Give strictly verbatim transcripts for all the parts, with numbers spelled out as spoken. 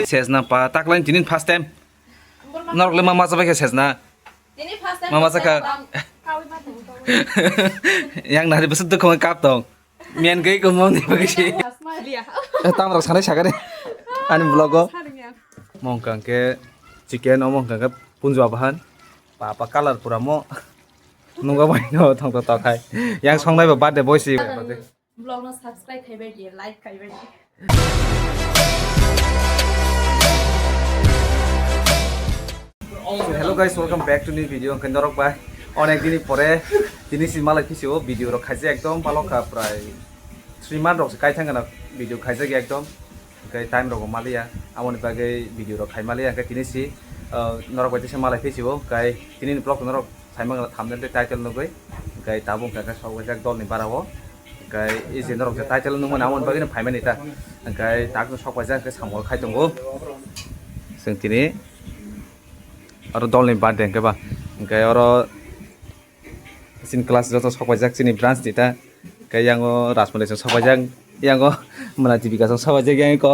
Sejna pa, taklai tinin first time. Norok le ma macha bai khe sejna. Tini first time. Ma macha kha. Yang nari bwswk dukha kap tong. Mian gei ko mon ni bagwi si. Tam rok sanai sagare. Ani vlog o. Mongkang ke chicken, o mongkang ke punjua bahan. Papa color pura mo. Nungga bai no thong to tokhai. Yang songnai ba birthday boy si. Vlog no subscribe khai bai di, like khai bai di. So, hello guys, welcome back to new video. Hwnkhe norok bai onek dini pore tini si malai phisi o video rok khaijak ekdom balok kha prai three month rok se kai thang gana video khaijak ekdom. Hwnkhe time rok maliya, amoni bagwi video rok khai maliya, hwnkhe tini si, uh, norok bai tisa malai phisi o, hwnkhe tini ni vlog norok saimang thumbnail tei title nugwi, hwnkhe tabuk hwnkhe sok bai jak dol ni bara o, hwnkhe e je norok je title nungmani amoni bagwi no phaimani ta, hwnkhe tak no sok bai jak hwnkhe samung khai tongo. Chwng tini oro dol ni birthday hwnkhe ba, hwnkhe oro chini class joto sok bai jak chini branch ni ta, hwnkhe yango Rajmani song sok bai jak, yango Mwnai Dipika song sok bai jak, yango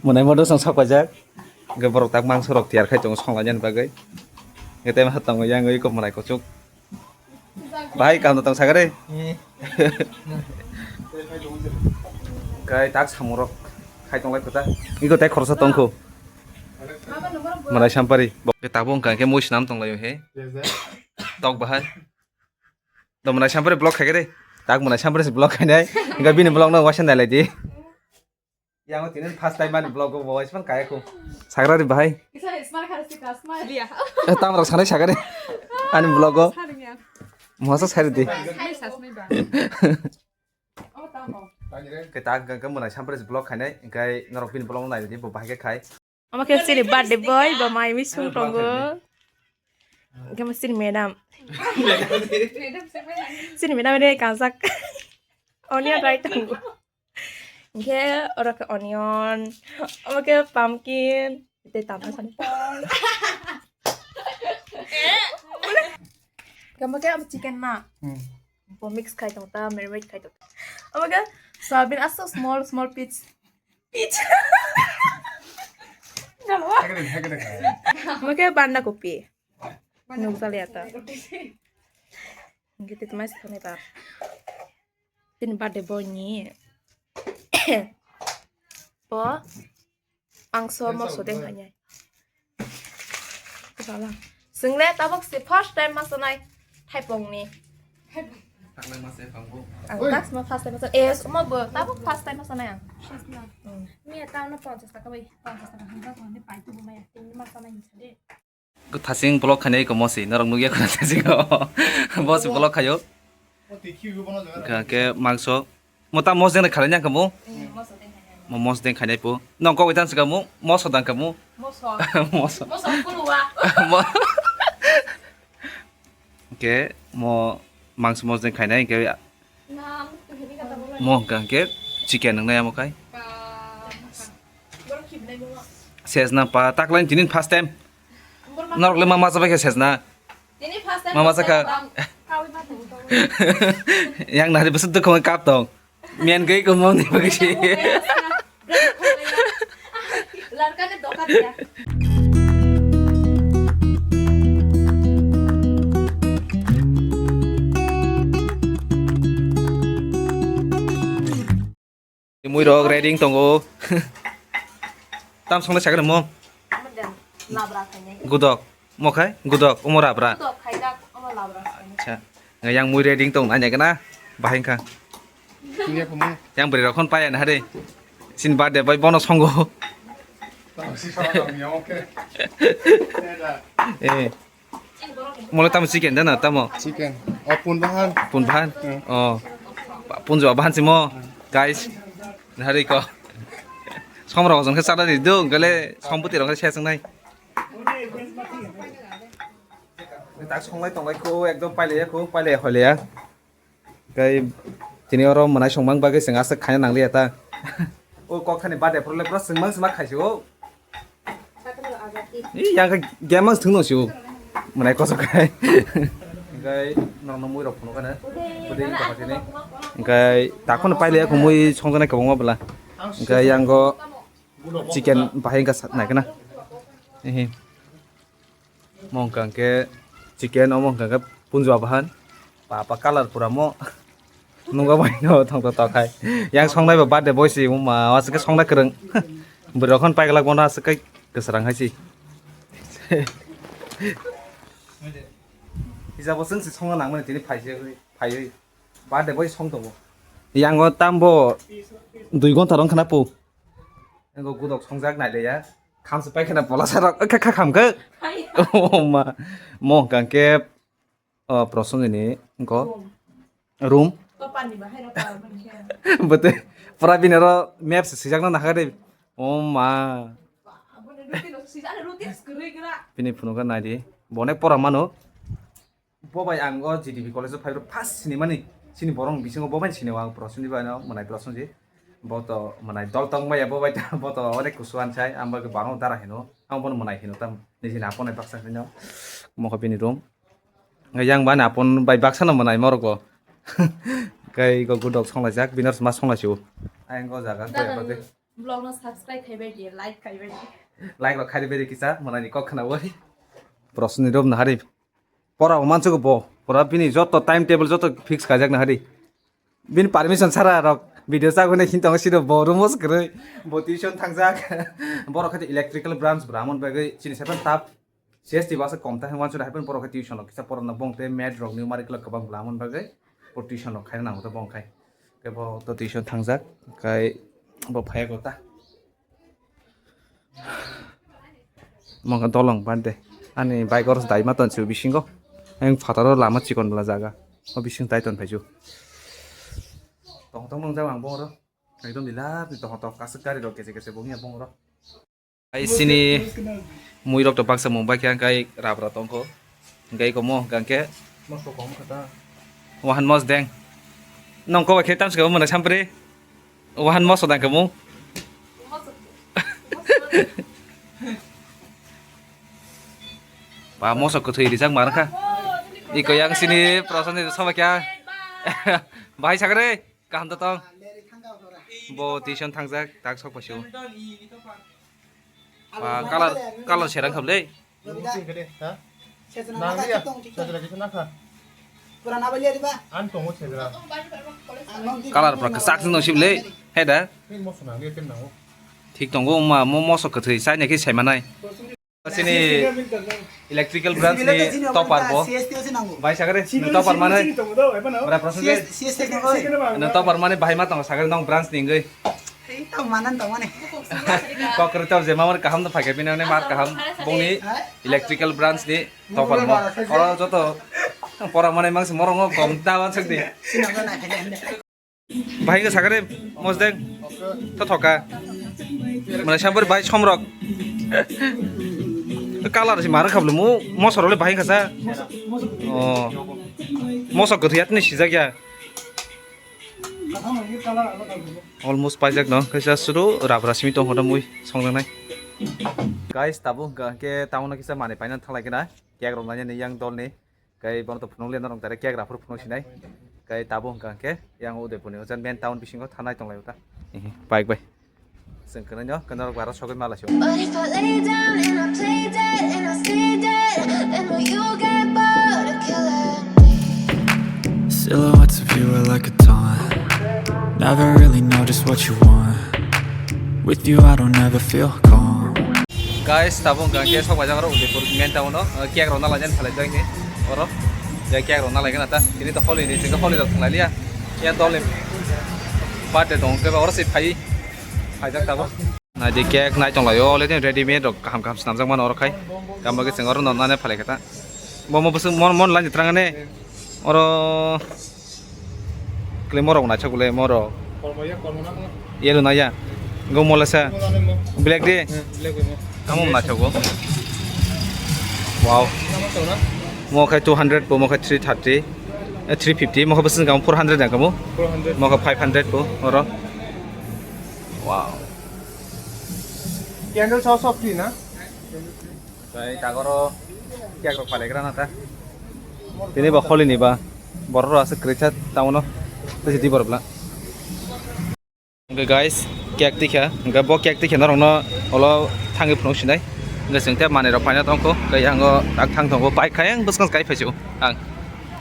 Mwnai Modo song sok bai jak. Hwnkhe borok tak mangso rok tiyar khai tongo songlainani bagwi. Hwnkhe tei ma tongo yang oi kok mwnai kuchuk. Bahai kaham tong sagare. Kai tak samung rok khai tonglai kota. Iko tei khoroksa tongkho. Mwnai Sampari. Bo ke tabuk wngkha khe mui swnam tonglaio he. Tok bahai. Do mwnai Sampari vlog khai khe de. Tak mwnai Sampari se vlog khainai. Hwnkhe bini vlog no waisa nailai di. Yang tini first time ani vlog o bo waisa kaya ko. Sagra ri bahai. Kisa smart khara si ka smart dia. Eh, tam rok sanai sagare. Ani vlog o. Saring ya. Mohasa sari di. Mai sas mai ba. Oh, tamo. Ke tak ga ga mwnai Sampari se vlog khainai. Hwnkhe norok bini vlog no nai di bo bahai khe khai. Omo khe chini birthday boy, bo mai mi sung tongo. Hwnkhe mo chini madam. Chini madam re kanjak. Onion rai tongo. Hwnkhe oro khe onion, omo khe pumpkin, tei tamo sani. Omo khe chicken ma. Hmm. Bo mix khai tong ta, marinate khai tong ta. Omo khe soybean aso small small piece. Piece. Hekede, hekede khai. Omo khe banda kopi. Nukjaliya ta. Hwnkhe tei tamo sani ta. Tini birthday boy ni. Bo mangso moso deng hanya. Sala. Swngle tabuk si first time ma sanai thaipong ni. Takle ma se pangbo. Ang tak ma first time ma sanai. Eh, ma bo tabuk first time ma sanai ang. Hmm. Miya ta no ponchas taka bai, ponchas taka hwnba ko ni pai tu bo maya. Tini ma sanai ni sade. Thasing vlog khainai ko mosi, norok nukya khuna thasing o. Bosi vlog khayo. Hwnkhe mangso. Mo ta mos deng khalai nang kamo? Mo mos deng khainai po. Nong kok itan sika mo, mos dang kamo? Moso. Moso. Moso kulwa. Mo-, hwnkhe mo mangso mos deng khainai hwnkhe. Mo hwnkha hwnkhe chicken wngnai amo khai. Sejna pa taklai tinin first time. Norok le ma macha bai khe sejna. Tini first time. Ma macha kha. Yang nari bwswk dukha kap tong. Mian gei ko moni bagwi si. Larka ne doka dia. Mui rok ready tongo. Tam songle sakhe mo. Labra khainai. Gudok. Mo khai? Gudok. Omo rabra. Gudok khaijak, omo labra khainai. Acha. Yang mui ready tong nanya kena. Bahai kha. Yang beri rokon paya na hade. Sin birthday bai bono songo. Eh. Mole tamo chicken dana tamo? Chicken. Oh, pun bahan. Pun bahan? Hmm. Oh. Pun jua bahan simo. Guys. Nari ko. Somro jong khe chada di do, gale sompoti rong khe sesang nai. Tak songlai tonglai ko, ekdom pailaya ko, pailaya hoilaya. Kai tini oro mwnai songmang bagwi chwng aswk khaina nangliya ta. O kok thani birthday phuru le pura chwngmang chwngma khaisio. I yang khe game mang thung no sio. Mwnai kosok khai. Kai norno mui rok phunu kana. Budai ni kapatini. Kai takon paile ya kumui songjanai kabangma bwla. Kai yang go Chicken bahai wngkha sa-, naikhe na. Ehe. Mo wngkha hwnkhe chicken, omo wngkha hwnkhe punjua bahan. Papa colour pura mo. Nunggo bai no thong to tokhai. Yang songnai ba birthday boy si, wngma aswk khe songnai kwrwng. Bwrwi rok hwn paiglak bono aswk kai kwsarang hai si. Hijabo chwng si songna nangmani tini phai se, phaiwi. Birthday boy song tongo. Yango tambo dui gonta rong khna pu. Yango gudok songjak nai le ya. Khamsi pai khna pola sarok kha kha kham khe. Oh ma. Mo hwnkha khe, oh, prosong ini ko. Room. Bete pura bini ro map se sijak na nakha de. Oh ma. Bini phunukha nai di. Bonek pora mano. Bo bai ang o G D P college o phai rw first sinimani, chini borok ni bisingo bo bai sinio ang Prosenjit bai no, mwnai Prosenjit. Bo to mwnai dol tong maya bo bai ta, bo to onek kusuan sai, ang bai bangma dara hino, ang bono mwnai hino tam, nijini apon bai baksa hino, mokho bini room. Yang bani apon bai baksa no mwnai morok bo. Kai go gudok songlaijak, bini oro ma songlaisio. Ayang go jaga, Dadan. Vlog no subscribe khai bai di, like khai bai di. Like rok khai bai di kisa, mwnai ni kok khna bai. Prosenjit room no hari. Pora o mansugo bo, pora bini joto time table joto fix khaijak na hari. Bini permission sara rok video chagwi nai hintongo siro bo room o se kwrwi. Bo tuition thangjak. Borok khe electrical branch bwla amoni bagwi chini seven tap C S T basa kom ta hwnwi wansuk hai borok khe tuition rok kisa porana bong tei math rok numerical rok kwbang bwla amoni bagwi bo tuition rok khaina nango ta bong khai. Khe bo to tuition thangjak kai bo phaiya kota. Mongkha dolong bande. Ani bike oro dai ma tonsi bisingo. Ang phataro lama chikon bwla jaga. O bising dai ton phaisu. Tong tong nung jaga ang bongoro. Ekdom lila ni tong tong kasuk gari rok kese kese bongya bongoro. Ai sini mui rok to baksa mung bai khe ang kai rabra tongkho. Hingke iko mo hingke. Mosok kom kha ta. Wahan mos deng. Nong ko khe tam se mo na sampre. Wahan mosok dang khe mo. Ba mosok kwthwi rijak mar kha. Iko yang sini prosoni sama kya. Bahai sagre kaham to tong. Bo tuition thangjak tak sok pasu. Ba color color serang khamle. Nang liya, sajla kisa nakha. An tongo sajla. Color pura kwchak se nang sible. He da. Thik tongo ma mo mosok kwthwi chai nai khe sai manai. Sini electrical branch ni topper bo. Bai sagare topper mane. Bra prosong. Topper mane bahai ma tongo sagare nong branch ni ngoi. Tei tong manan tong mani. Kok kwrwi tau je mamani kaham no phaikhe bini ani mar kaham bongni electrical branch ni topper mo. Oro joto pora manai mangsi morongo kom ta wansuk di. Sinamno naikhe de. Bahai khe sakare mosdeng tho thoka. Mane sambari bahai somrok. Color si mar khablu mu mosor le bahai kasa. Oh. Mosok kwthwi atni sijak ya. Almost paijak no, kaisa suru rabra simi tong hoda mui songjaknai. Guys, tabuk hwnkha hwnkhe tamono kisa manwi paina thalai khe na, cake rok nanya ni yang dol ni, kai bono to phunuk le norok direct cake rok phuru phunuk sinai, kai tabuk hwnkha hwnkhe yang Udaipur ni ojan main town bisingo thanai tong lai ta. Ehe, bike bai. Chwng kwrwino, kwnorok bara sogwi mala sio. But if I lay down and I play dead and I stay dead, then will you get bored of killing me? Silhouettes of you are like a taunt. Never really know just what you want. With you, I don't ever feel calm. Guys, tabuk hwnkha khe sok baijak oro Udaipur main town o, uh, cake rok nalaijani phalai jani oro. Ya cake rok nalaigana ta. Tini to holi ni, tini holi rok thwng lai liya. Ya dol ni birthday tong khe ba oro se phai. Phaijak tabuk. Naidi cake nai tong laio, already ready made rok kaham kaham swnamjak mano oro khai. Tamo khe chwng oro no nane phalai khe ta. Bo mo bwswk mon, mon laini twrang ani. Oro kle morok naithok le morok. Yellow naya. Go mo lesa. Black de. Tamo naithok go. Wow. Mo khai two hundred po, mo khai three thirty. Eh, three fifty, mo khai bwswk four hundred ang kamo. Mo khai five hundred po oro. Wow. Candle sa sa free na? Tei tagoro cake rok phalaigra na ta. Tini bo holi ni ba. Borok rok aswk kwrwi kha tamo no. Tei di borok bla. Okay guys, Cake tikha, hwnkhe bo cake tikha norokno ulo thangwi phunuk sinai. Hwnkhe chwng tei manwi rok paina tongkho, hwnkhe yango tak thang tongo, bike kha yang bwskang kai phaisio ang.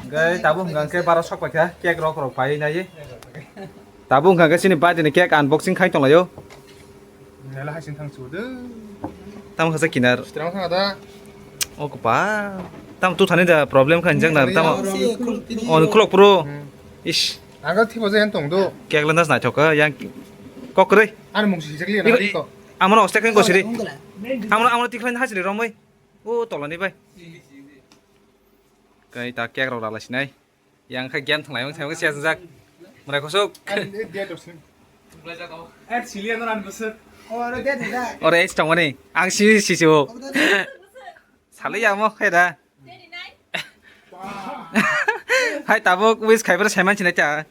Hwnkhe tabuk hwnkha hwnkhe baro sok paikha, cake rok rok pai nai. Tabuk hwnkha hwnkhe chini birthday ni cake unboxing khai tonglaio. Nela hai sing thang chu de. Tamo kha sa kinar. Strong thang da. O kpa. Tamo tu thani da problem kha injak na tamo. On khulok pro. Ish. Ang thibo je tong do. Cake lana nai thoka yang kok re. Ani mung si jagli na ko. Amano oste kan ko siri. Amano amano tikhlai na hasili romoi. O tolani bai. Kai ta cake rok rala sinai. Yang kha game thanglai wng thang siya jak. Mrai khosok. Ore age tongmani. Ang si si si o. Salai ya mo khaira. Hai tabuk wish khaibar saiman sinai ta.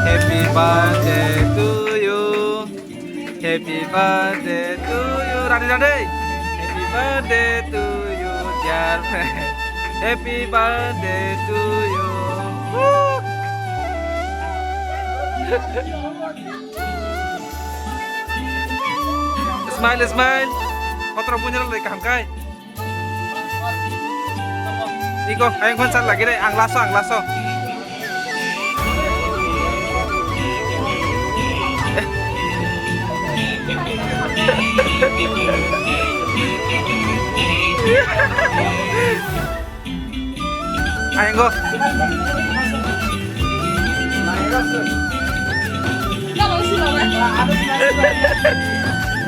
Happy birthday to you. Happy birthday to you. Rani, rani. Happy birthday to you, dear friend. Happy birthday to you. Woo! Smile, smile. Kotor punya lagi kaham kai. Iko, ayang kon sar lagi deh, ang laso, ang laso. Ayang go.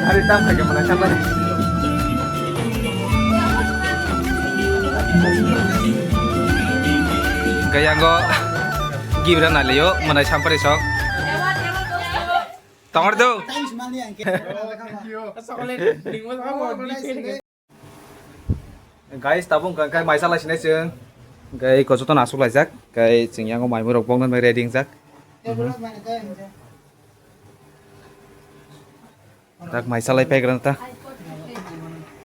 Hari tam kaya mana sama. Gaya go. Gibra nalio, mana sampari sok. Tongor do. Guys, tabuk hwnkha khe maisa lai sinai chwng. Hwnkhe eko jotono aswk laijak. Hwnkhe chwng yango mai mui rok boknani ready wngjak. Tak maisa lai paigra ta.